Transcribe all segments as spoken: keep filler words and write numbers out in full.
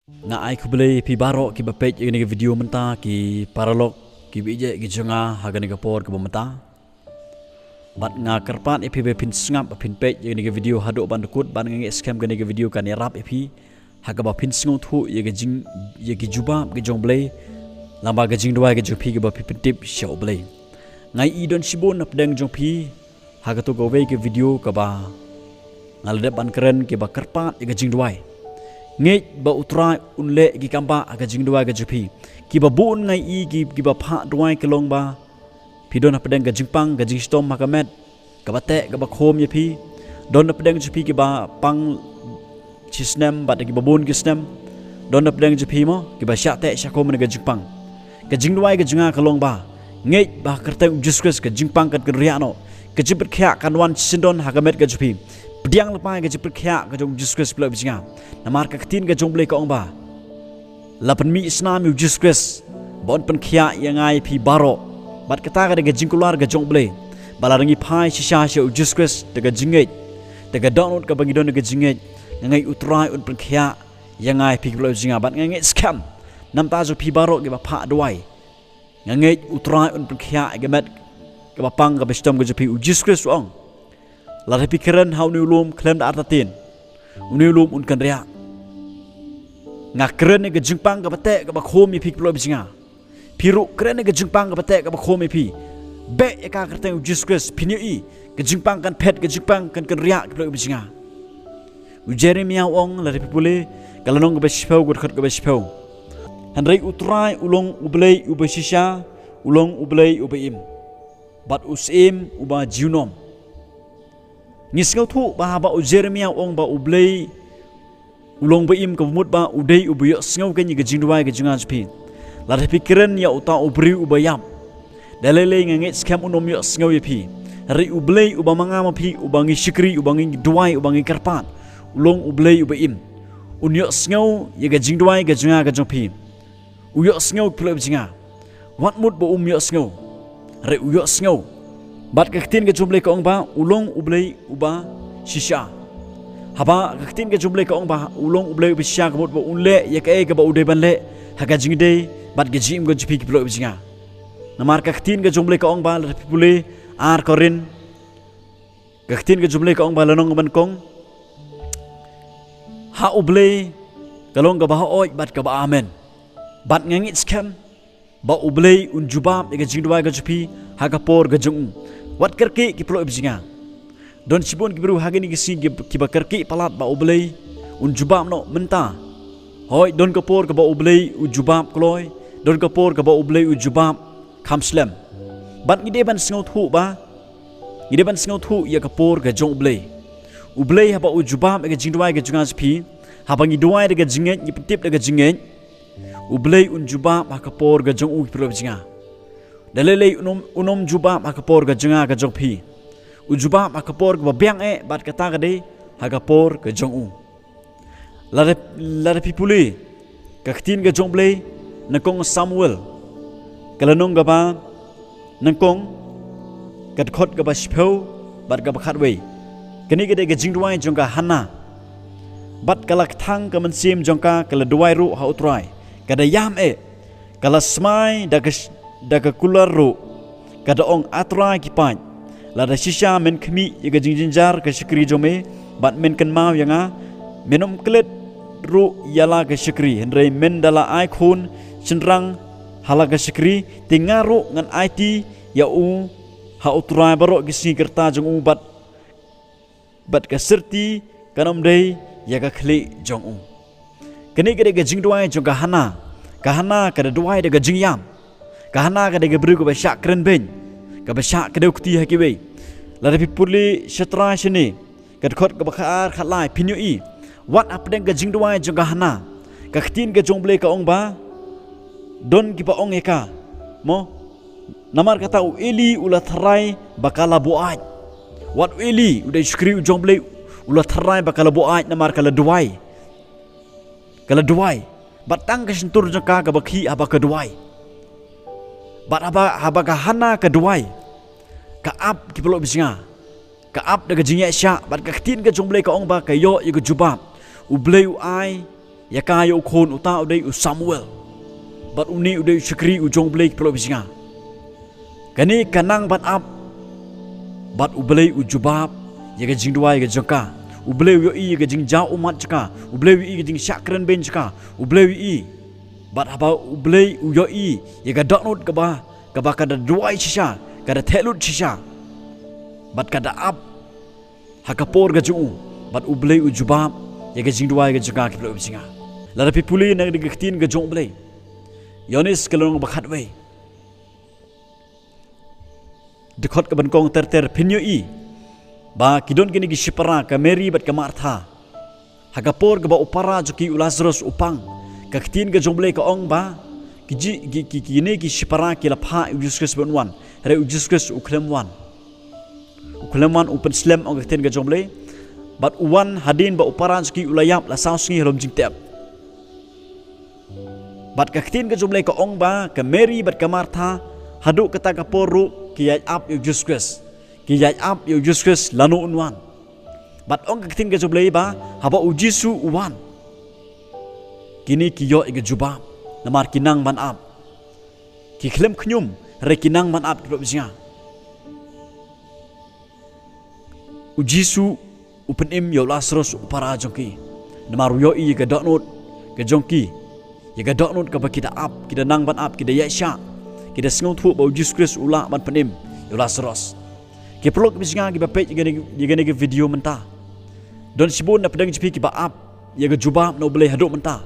Nga ai khublei phi baroh kiba peit ïa kane ka video mynta, ki paralok kiba ïeit ki jong nga ha kane ka por kaba mynta. Bad nga kyrpad ïa phi ba phin sngap, ba phin peit ïa kane ka video haduh ban da kut, bad nga ngeit skhem kane ka video kan ïarap ïa phi ha kaba phin sngewthuh ïa ka jing, ïa ki jubab ki jong U Blei lyngba ka jingduwai ka jong phi kaba phi pyntip sha U Blei. Nga i don shibun na pdeng jong phi ha kato kawei ka video kaba nga la dep ban kren, kiba kyrpad ïa ka jingduwai. Ngeit ba U Trai un leh ïa ki kam ba ha ka jingduwai ka jong phi. Kiba bun nga i ki, kiba phah duwai ki long ba phi don hapdeng ka jingpang, ka jingshitom ha ka met, kaba teh kaba khum ïa phi. Don hapdeng jong phi kiba pang shi snem bad kiba bun ki snem. Don hapdeng jong phi mo kiba shah teh shah khum na ka jingpang. Ka jingduwai ka jong nga ka long ba, ngeit ba ha ka kyrteng U Jisu Khrist ka jingpang kan kynriah noh. Ka jingpynkhiah kan wan shisyndon ha ka met ka jong phi. Pdiang lypa ïa ka jingpynkhiah ka jong U Jisu Khrist, phi paralok ba jong nga. Namar ka ktien ka jong U Blei ka ong ba, la pynmih snam ïa U Jisu Khrist ba un pynkhiah ïa nga ïa phi baroh. Bad kata ka dei ka jingkular ka jong U Blei ba lada ngi phai shisha sha U Jisu Khrist da ka jingngeit, da ka dohnud kaba ngi don da ka jingngeit, nga ngeit U Trai un pynkhiah ïa nga ïa phi, phi paralok ba jong nga. Bad nga ngeit skhem na ka bynta jong phi baroh kiba phah duwai, nga ngeit U Trai un pynkhiah ïa ka met kaba pang kaba shitom ka jong phi. U Jisu Khrist u ong, lada phi kren ha une u lum khlem da artatien, une u lum un kynriah. Nga kren ïa ka jingpang kaba teh kaba khum ïa phi, phi paralok ba jong nga. Phi ruh kren ïa ka jingpang kaba teh kaba khum ïa phi. Beh ïa ka ha ka kyrteng U Jisu Khrist, phin ïohi ka jingpang kan phet, ka jingpang kan kynriah, phi paralok ba jong nga. U Jeremiah u ong, lada phi pule ka lynnong kaba shiphew, ka dkhot kaba shiphew: Hynrei U Trai u long U Blei uba shisha, u long U Blei uba im, bad u Syiem uba junom. Ngi sngewthuh ba haba u Jeremiah u ong ba U Blei u long ba im, kaba mut ba u dei uba ïohsngew kein ïa ka jingduwai ka jong nga jong phi. Lada phi kren ïa uta u briew uba ïap, da lei lei nga ngeit skhem un ym ïohsngew ïa phi. Hynrei U Blei uba ma nga ma phi, uba ngi shakri, uba ngi duwai, uba ngi kyrpad, u long U Blei uba im. Un ïohsngew ïa ka jingduwai ka jong nga ka jong phi. U ïohsngew, phi paralok ba jong nga. Wat mut ba um ïohsngew. Hynrei u ïohsngew. Bad ka ktien ka jong U Blei ka ong ba u long U Blei uba shisha. Haba ka ktien ka jong U Blei ka ong ba u long U Blei uba shisha, ka mut ba un leh ïa kaei kaba u dei ban leh ha ka jingdei bad ka jingim ka jong phi, phi paralok ba jong nga. Namar ka ktien ka jong U Blei ka ong ba, lada phi pule ar Korinth, ka ktien ka jong U Blei ka ong ba, lynnong kaba nyngkong: Ha U Blei ka long kaba hooid bad kaba amen. Bad nga ngeit skhem ba U Blei un jubab ïa ka jingduwai ka jong phi ha ka por ka jong u. Wat kyrkieh, phi paralok ba jong nga. Don shibun ki briew ha kine ki sngi ki, kiba kyrkieh palat ba U Blei un jubab noh mynta. Hooid, don ka por kaba U Blei u jubab kloi, don ka por kaba U Blei u jubab kham slem. Bad ngi dei ban sngewthuh ba, ngi dei ban sngewthuh ïa ka por ka jong U Blei. U Blei haba u jubab ïa ka jingduwai ka jong nga jong phi, haba ngi duwai da ka jingngeit, ngi pyntip da ka jingngeit, U Blei un jubab ha ka por ka jong u, phi paralok ba jong nga. Da lei lei un ym, un ym jubab ha ka por ka jong nga ka jong phi. U jubab ha ka por kaba biang eh, bad kata ka dei ha ka por ka jong u. Lada, lada phi pule ka ktien ka jong U Blei, nyngkong Samuel ka lynnong kaba nyngkong, ka dkhot kaba shiphew bad kaba khatwei. Kane ka dei ka jingduwai jong ka Hana. Bad ka la kthang ka mynsiem jong ka, ka la duwai ruh ha U Trai. Ka da ïam eh, ka la smai da ka sh-, da ka kular ruh. Ka da ong: A Trai ki paid, lada shisha men khmih ïa ka jingjynjar ka shakri jong me bad men kynmaw ïa nga, men ym klet ruh ïa la ka shakri, hynrei men da la ai khun shynrang ha la ka shakri, te nga ruh ngan aiti ïa u ha U Trai baroh ki sngi ka rta jong u, bad bad ka syrti kan ym dei ïa ka khlieh jong u. Kane ka dei ka jingduwai jong ka Hana. Ka Hana ka da duwai da ka jingïam. Ka Hana ka dei ka briew kaba shah kren beiñ, kaba shah kdew kti ha kiwei. Lada phi pule Shatrai shane, ka dkhot kaba khatar khatlai, phin ïohi wat hapdeng ka jingduwai jong ka Hana, ka ktien ka jong U Blei ka ong ba, don kiba ong ïa ka, mo, namar kata u Eli u la tharai ba ka la buaid. Wat u Eli, u dei u shakri u jong U Blei, u la tharai ba ka la buaid namar ka la duwai. Ka la duwai. Bad tang ka shyntur jong ka kaba khih haba ka duwai. Bad haba, haba ka Hana ka duwai, ka ap, ki paralok ba jong nga. Ka ap da ka jingïaishah, bad ka ktien ka jong U Blei ka ong ba ka ïoh ïa ka jubab. U Blei u ai ïa ka ïa u khun, uta u dei u Samuel. Bad une u dei u shakri u jong U Blei, ki paralok ba jong nga. Kane ka nang ban ap, bad U Blei u jubab ïa ka jingduwai ka jong ka. U Blei u ïohi ïa ka jingjaw ummat jong ka. U Blei u ïohi ïa ka jingshah kren beiñ jong ka. U Blei u ïohi. Bad haba U Blei u ïohi ïa ka dohnud kaba, kaba ka da duwai shisha, ka da theh lut shisha, bad ka da ap ha ka por ka jong u, bad U Blei u jubab ïa ka jingduwai ka jong ka, ki paralok ba jong nga. Lada phi pule na ka ktien ka jong U Blei, Ïoannis ka lynnong ba khatwei, dkhot kaba nyngkong ter ter, phin ïohi ba ki don kine ki shipara, ka Mary bad ka Martha. Ha ka por kaba u para jong ki u Lazarus u pang, ka ktien ka jong U Blei ka ong ba ki ji, ki, ki, kine ki shipara ki la phah ïa U Jisu Khrist ban wan, hynrei U Jisu Khrist u khlem wan. U khlem wan, u pynslem, ong ka ktien ka jong U Blei. Bad u wan hadien ba u para jong ki u la ïap la saw sngi halor jingtep. Bad ka ktien ka jong U Blei ka ong ba ka Mary bad ka Martha, haduh kata ka por ruh ki ïaid ap ïa U Jisu Khrist. Ki ïaid ap ïa U Jisu Khrist lano un wan. Bad ong ka ktien ka jong U Blei ba haba U Jisu u wan, kine ki ïoh ïa ka jubab, namar ki nang ban ap. Ki khlem khñium, hynrei ki nang ban ap, ki paralok ba jong nga. U Jisu u pynim ïa u Lazarus u para jong ki, namar u ïohi ïa ka dohnud ka jong ki, ïa ka dohnud kaba ki da ap, ki da nang ban ap, ki da ïaid shah, ki da sngewthuh ba U Jisu Khrist u lah ban pynim ïa u Lazarus. Ki paralok ba jong nga kiba peit ïa kane, ïa kane ka video mynta, don shibun na pdeng jong phi kiba ap ïa ka jubab na U Blei haduh mynta.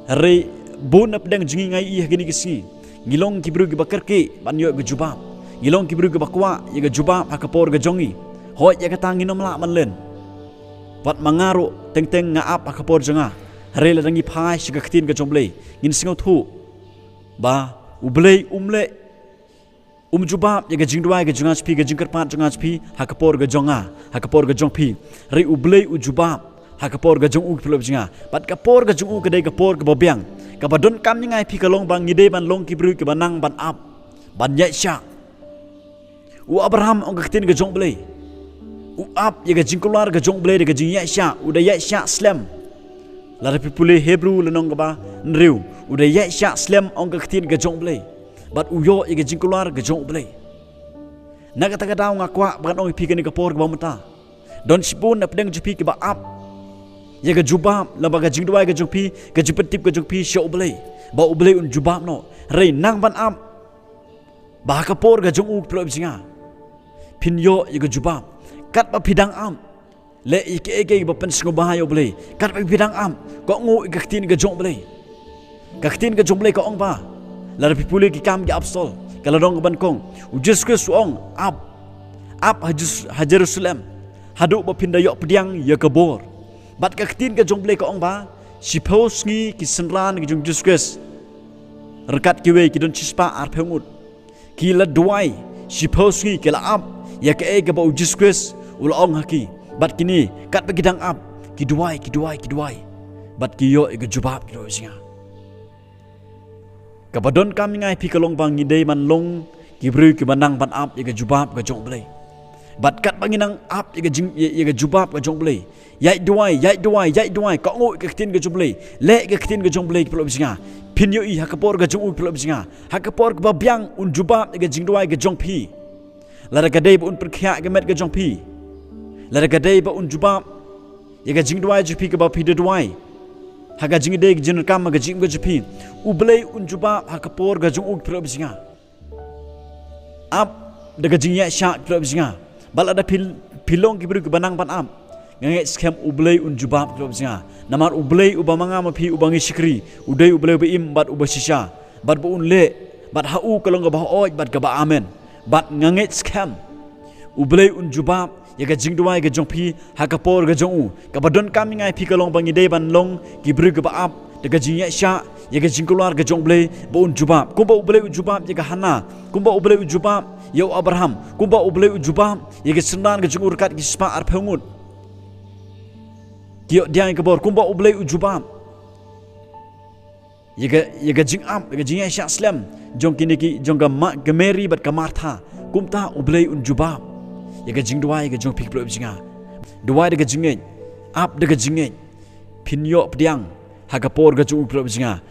Hynrei bun na pdeng jong ngi, nga ïohi ha kine ki sngi, ngi long ki briew kiba kyrkieh ban ïoh ka jubab. Ngi long ki briew kiba kwah ïa ka jubab ha ka por ka jong ngi. Hooid, ïa kata ngin ym lah ban len. Wat ma nga ruh, teng teng nga ap ha ka por jong nga. Hynrei lada ngi phai sha ka ktien ka jong U Blei, ngin sngewthuh ba U Blei um leh, um jubab ïa ka jingduwai ka jong nga jong phi, ka jingkyrpad jong nga jong phi ha ka por ka jong nga, ha ka por ka jong phi. Hynrei U Blei u jubab ha ka por ka jong u, ki paralok ba jong nga. Bad ka por ka jong u ka dei ka por kaba biang, kaba donkam ïa nga ïa phi ka long ba ngi dei ban long ki briew kiba nang ban ap, ban ïaid shah. U Abraham, ong ka ktien ka jong U Blei, u ap ïa ka jingkular ka jong U Blei da ka jingïaid shah, u da ïaid shah slem. Lada phi pule Hebru lynnong kaba hynriew, u da ïaid shah slem, ong ka ktien ka jong U Blei. Bad u ïoh ïa ka jingkular ka jong U Blei. Na kata ka daw nga kwah ban ong ïa phi kane ka por kaba mynta, don shibun na pdeng jong phi kiba ap ïa ka jubab, lane ka jingduwai ka jong phi, ka jingpyntip ka jong phi sha U Blei, ba U Blei un jubab noh. Hynrei nang ban ap, ba ha ka por ka jong u, ki paralok ba jong nga, phin ïoh ïa ka jubab. Katba phi dang ap, leh ïa kaei kaei ba pynsngewbha ïa U Blei. Katba phi dang ap, kohnguh ïa ka ktien ka jong U Blei. Ka ktien ka jong U Blei ka ong ba, lada phi pule Ki Kam ki Apostol, ka lynnong kaba nyngkong, U Jisu Khrist u ong, ap, ap ha Jus-, ha Jerusalem, haduh ba phin da ïoh pdiang ïa ka bor. Bad ka ktien ka jong U Blei ka ong ba shiphew sngi ki synran ki jong U Jisu Khrist, ryngkat kiwei ki don shispah arphew ngut, ki la duwai shiphew sngi, ki la ap ïa kaei kaba U Jisu Khrist u la ong ha ki. Bad kine, katba ki dang ap, ki duwai, ki duwai, ki duwai, bad ki ïoh ïa ka jubab, ki duwai, jingah. Kaba donkam ïa nga ïa phi ka long ba ngi dei ban long ki briew kiba nang ban ap ïa ka jubab ka jong U Blei. Bad katba ngi nang ap ïa ka jing, ïa, ïa ka jubab ka jong U Blei, ïaid duwai, ïaid duwai, ïaid duwai, kohnguh ïa ka ktien ka jong U Blei, leh ïa ka ktien ka jong U Blei, ki paralok ba jong nga, phin ïohi ha ka por ka jong u, ki paralok ba jong nga, ha ka por kaba biang un jubab ïa ka jingduwai ka jong phi. Lada ka dei ba un pynkhiah ïa ka met ka jong phi, lada ka dei ba un jubab ïa ka jingduwai jong phi kaba phi da duwai ha ka jingïadei, ka jingdonkam, ha ka jingim ka jong phi, U Blei un jubab ha ka por ka jong u, ki paralok ba jong nga. Ap da ka jingïaid shah, ki paralok ba jong nga. Bad lada phi, phi long ki briew kiba nang ban ap, nga ngeit skhem U Blei un jubab, ki paralok ba jong nga. Namar U Blei uba ma nga ma phi, uba ngi shakri, u dei U Blei uba im bad uba shisha, bad ba un leh, bad ha u ka long kaba hooid bad kaba amen. Bad nga ngeit skhem U Blei un jubab ïa ka jingduwai ka jong phi ha ka por ka jong u. Kaba donkam ïa nga ïa phi ka long ba ngi dei ban long ki briew kiba ap da ka jingïaid shah ïa ka jingkular ka jong U Blei ba un jubab. Kumba U Blei u jubab ïa ka Hana, kumba U Blei u jubab ïa u Abraham, kumba U Blei u jubab ïa ka synran ka jong u ryngkat ki spah arphew ngut ki ïoh pdiang ïa ka bor, kumba U Blei u jubab ïa ka, ïa ka jingap, ïa ka jingïaid shah slem jong kine ki, jong ka Ma-, ka Mary bad ka Martha, kumta U Blei un jubab ïa ka jingduwai ka jong phi, ki paralok ba jong nga. Duwai da ka jingngeit, ap da ka jingngeit. Phin ïoh pdiang ha ka por ka jong U Blei jong nga.